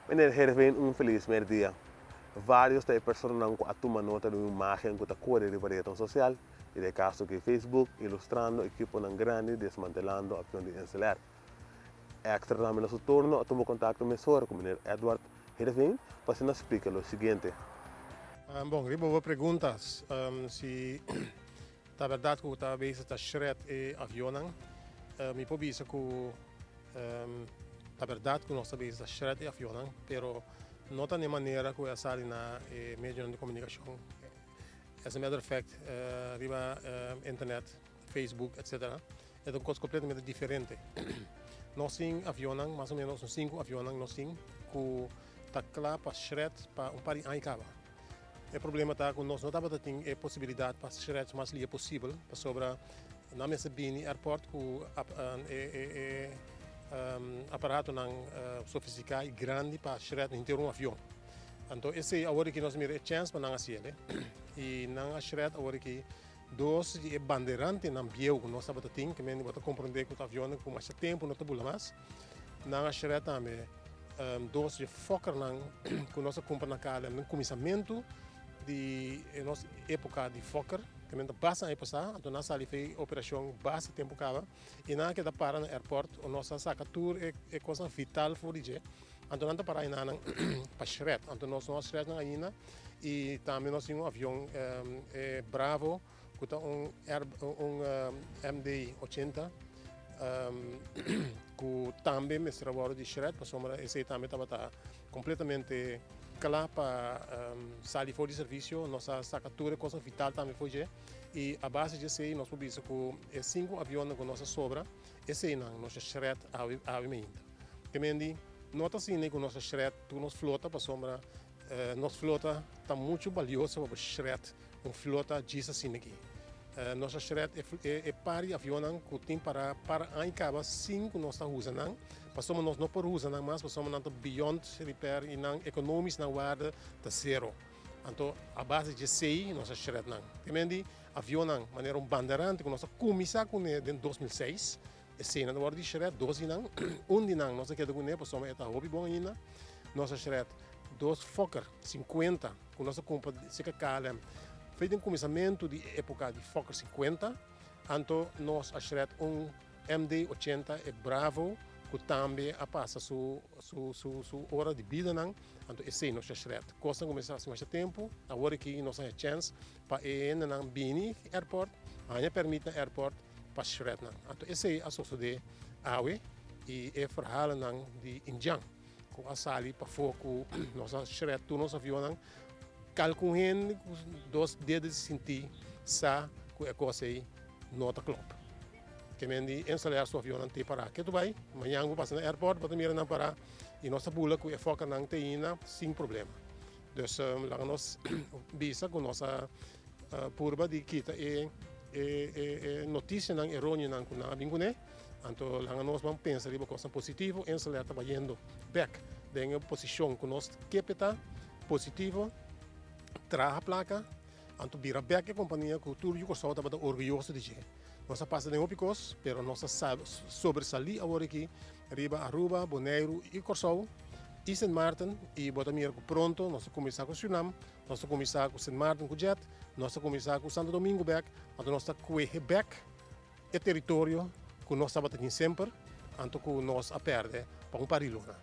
Meneer Herveen un felis merdia. Varios ta e personanan ku a tuma nota di un imágen ku ta kore riba retnan sosial, i den e kaso aki Facebook, ilustrando ekiponan grandi desmantelando avion di InselAir. Extra tambe na su turno a tuma kontakto mesora ku meneer Edward Herveen pa asina splika lo siguiente. Bon, riba bo pregunta si ta bèrdat ku ta bezig ta shred e avionnan, mi por bisa ku Ta berdad cu nos ta bezig ta shred e avionnan, pero no ta n'e manera cu e a sali na e medionan di comunicacion. As a matter of fact, riba internet, Facebook, etc. E ta un cos completamente diferente. Nos tin avionnan, mas o menos un cinco avionnan nos tin cu ta cla pa shred pa un par di aña caba. E problema ta cu nos no tabata tin e posibilidad pa shred mas lia posibel pasobra nan mester bini airport cu e aparatonan sofistica y grandi pa shred henter un avion. Anto esey awor aki nos mira e chens pa nan haciele y nan a shred awor aki dos di e banderantenan bieu cu nos tabata tin, ke men bo ta comprende cu ta avionnan cu masha tempo no ta bula mas. Nan a shred tambe dos dje Fokkernan ku nos a kumpra na KLM den kuminsamentu di e nos epoka di Fokker, ke men ta basta aña pasá, anto nan a sali for e operashon basta tempu kaba i nan a keda para na airport o nos a saka tur e kosnan vital for di dje, anto nan ta para ainanan pa shred, anto nos no a shred nan ainda i tambe nos tin un avion e Bravo. Ku ta un un MD 80 ku tambe mester a wòrdu di shred pasobra esei tambe tabata kompletamente kla pa sali for di servisio. Nos a saka tur e kosnan vital tambe for dje i a base di esei nos por bisa ku e sinku avionnan ku nos a sobra eseinan nos a shred awe awe mainta. Te mendi no ta asina ku nos a shred tur nos flota pasobra nos flota ta muchu balioso pa bo shred. Un flota djis asina aki. Nos a shred e par di avionnan ku tin para par aña kaba sin ku nos ta usa nan, pasobra nos no por usa nan mas pasobra nan ta beyond repair i nan ekonomis nan waarde ta sero. Anto a base di esei nos a shred nan. Te men di avionnan manera un banderante ku nos a kuminsá kuné den 2006, esei nan ta wòrdu di shred, dos di nan, un di nan nos a keda kuné pasobra e ta hopi bon ainda. Nos a shred dos Fokker 50. Ku nos a kumpra serka KLM foi den kuminsamentu di e epoka di Fokker 50, anto nos a shred un MD 80 e Bravo ku tambe a pasa su su su su ora di bidanan, anto esei nos a shred. Kosnan kuminsá hasi masha tempu, awor aki nos a haña chèns pa e hendenan bini airport, haña pèrmit na airport pa shred nan. Anto esei a sosodé awe i e verhalennan di Indjan. Ku a sali pafó ku nos a shred tur nos avionnan. Kalkun hende ku dos dedo di sintí sa ku e kos ei no ta klòp. Ke men di Insel-Air su avionnan te pará. Ke tu bai? Mañan bo pasa na airport bo ta mira nan pará i nos ta bula ku e fòkernan te ainda sin problema. Dus laga nos bisa ku nos a purba di kita e notisianan eróneonan ku nan a bin kuné. Anto laga nos ban pensa riba kosnan positivo. Insel Air ta bayendo bek den e posishon ku nos ke p'e ta, positivo, traha plaka, anto bira bek e kompania ku tur yu Kòrsou tabata orguyoso di dje. Nos a pasa den hopi kos, pero nos a sobresalí awor aki riba Aruba, Boneiru i Kòrsou i Sint Maarten i bo ta mira ku pronto nos ta kuminsá ku Surinam, nos ta kuminsá ku Sint Maarten ku jet, nos ta kuminsá ku Santo Domingo bek, anto nos ta kuehe bek e teritorio ku nos tabata tin semper, anto ku nos a pèrdè pa un par di luna.